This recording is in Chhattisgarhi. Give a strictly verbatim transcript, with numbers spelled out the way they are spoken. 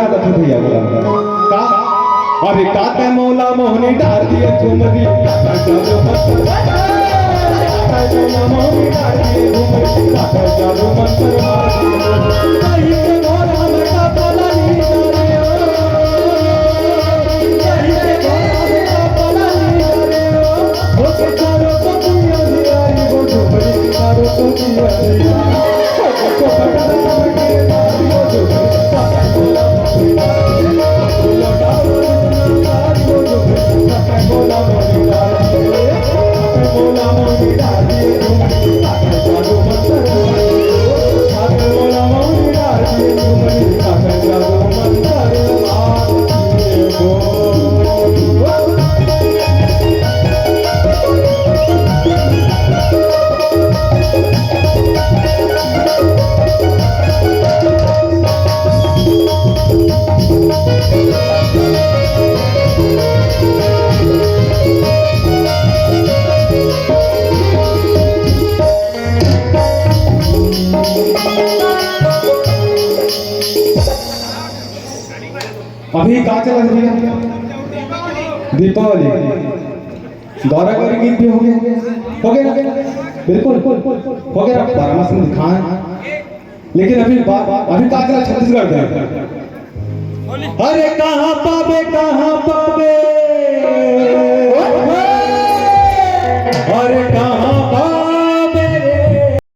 का रखो भैया, बोला। का? अरे का तै मोला मोहनी डार दिए झुमरी, का तै मोला मोहनी डार दिए झुमरी, का तै जादू मंतर मार दिए। कहीं के घोड़ा में का पला नी डारे हो, कहीं के घोड़ा में का पला नी डारे हो, ओके चारों को दुनिया दिखाई वो झुमरी, चारों को दुनिया दिखाई। अभी का चलत हे भैया? दीपावली। गौरा गौरी गीत भी हो गया, हो गया ना? बिल्कुल हो गया। परमात्मा दिखाए। लेकिन अभी बात, अभी का चला छत्तीसगढ़ में? अरे कहाँ पाबे, कहाँ पाबे, अरे कहाँ